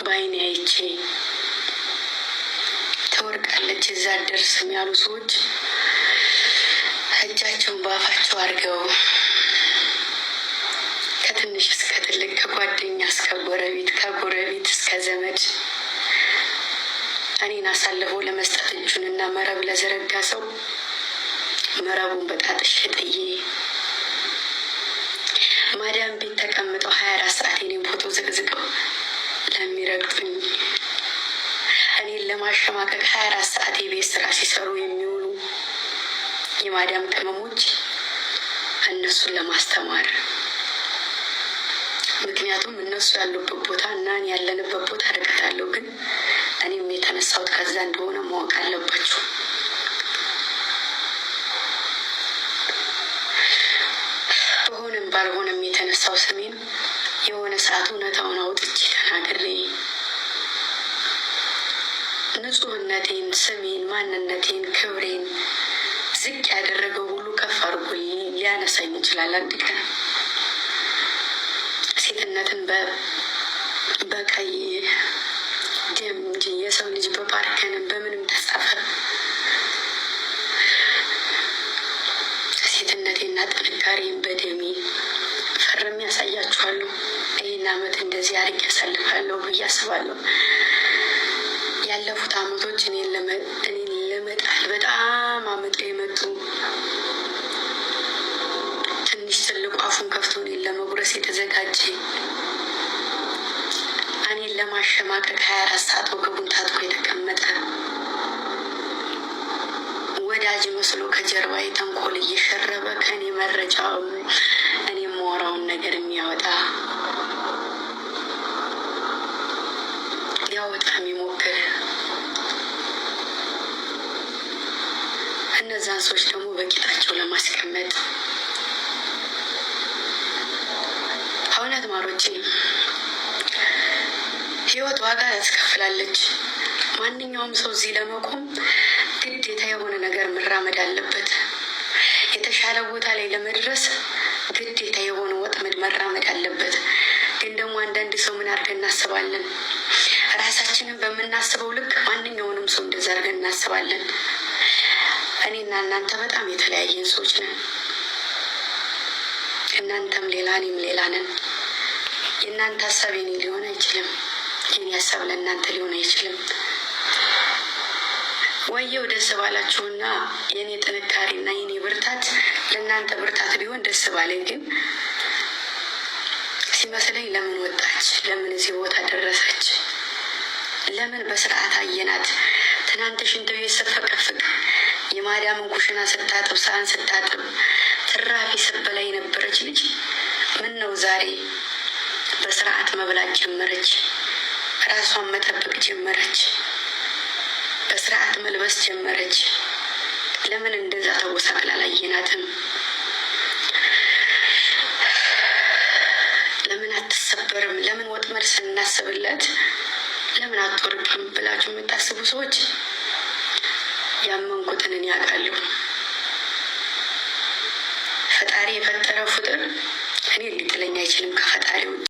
በአይኔ አይቼ ትወርቃለች እዛ አትደርስም ያሉ ሰዎች እጃቸውን በአፋቸው አድርገው ከትንሽ እስከ ትልቅ፣ ከጓደኛ እስከ ጎረቤት፣ ከጎረቤት እስከ ዘመድ እኔን አሳልፎ ለመስጠት እጁንና መረብ ለዘረጋ ሰው መረቡን በጣጥሼ ጥዬ፣ ማዳም ቤት ተቀምጠው 24 ሰዓት የኔን ፎቶ ዘቅዝቀው ለሚረግጡኝ፣ እኔን ለማሸማቀቅ 24 ሰዓት የቤት ስራ ሲሰሩ የሚውሉ የማዳም ቅመሞች እነሱን ለማስተማር፣ ምክንያቱም እነሱ ያሉበት ቦታ እና እኔ ያለንበት ቦታ ርቀት አለው። ግን እኔም የተነሳሁት ከዛ እንደሆነ ማወቅ አለባችሁ። በሆነም ባልሆነም የተነሳው ስሜን የሆነ ሰዓት እውነታውን አውጥቼ ተናግሬ ንጹህነቴን፣ ስሜን፣ ማንነቴን፣ ክብሬን ዝቅ ያደረገው ሁሉ ከፍ አድርጎ ሊያነሳኝ ይችላል። አንድ ቀን ሴትነትን በቀይ ደም እንጂ የሰው ልጅ በፓርከንም በምንም ተጻፈ። ሴትነቴና ጥንካሬን በደሜ ፈርሜ ያሳያችኋለሁ። ይህን አመት እንደዚህ አድርጌ ያሳልፋለሁ ብዬ አስባለሁ። ያለፉት አመቶች እኔን ለመጣል በጣም አመጠው የመጡ፣ ትንሽ ትልቁ አፉን ከፍቶ እኔን ለመጉረስ የተዘጋጀ፣ እኔን ለማሸማቀቅ 24 ሰዓት ወገቡን ታጥቆ የተቀመጠ፣ ወዳጅ መስሎ ከጀርባ ተንኮል እየሸረበ ከእኔ መረጃ እኔ የማወራውን ነገር የሚያወጣ፣ ሊያወጣ የሚሞክር፣ እነዛን ሰዎች ደግሞ በቂጣቸው ለማስቀመጥ። እውነት ማሮቼ፣ ህይወት ዋጋ ያስከፍላለች። ማንኛውም ሰው እዚህ ለመቆም ግዴታ የሆነ ነገር መራመድ አለበት። የተሻለ ቦታ ላይ ለመድረስ ግዴታ የሆነ ወጥመድ መራመድ አለበት። ግን ደግሞ አንዳንድ ሰው ምን አድርገን እናስባለን? ራሳችንን በምናስበው ልክ ማንኛውንም ሰው እንደዛ አድርገን እናስባለን። እኔና እናንተ በጣም የተለያየን ሰዎች ነን። እናንተም ሌላ እኔም ሌላ ነን። የእናንተ ሀሳብ የኔ ሊሆን አይችልም። የኔ ሀሳብ ለእናንተ ሊሆን አይችልም። ወየው ደስ ባላችሁና የኔ ጥንካሬና የኔ ብርታት ለእናንተ ብርታት ቢሆን ደስ ባለኝ። ግን ሲመስለኝ ለምን ወጣች? ለምን እዚህ ቦታ ደረሰች? ለምን በስርዓት አየናት? ትናንት ሽንት ቤት ስትፈቀፍቅ፣ የማዳምን ኩሽና ስታጥብ፣ ሳህን ስታጥብ፣ ትራፊ ስትበላ የነበረች ልጅ ምን ነው ዛሬ በስርዓት መብላት ጀመረች? ራሷን መጠበቅ ጀመረች። በስርዓት መልበስ ጀመረች። ለምን እንደዛ ተጎሳቅላ አላየናትም? ለምን አትሰበርም? ለምን ወጥመድ ስናስብለት ለምን አትወርቅም ብላችሁ የምታስቡ ሰዎች ያመንኩትን እኔ አውቃለሁ። ፈጣሪ የፈጠረው ፍጡር እኔ ሊጥለኝ አይችልም ከፈጣሪ ውጭ።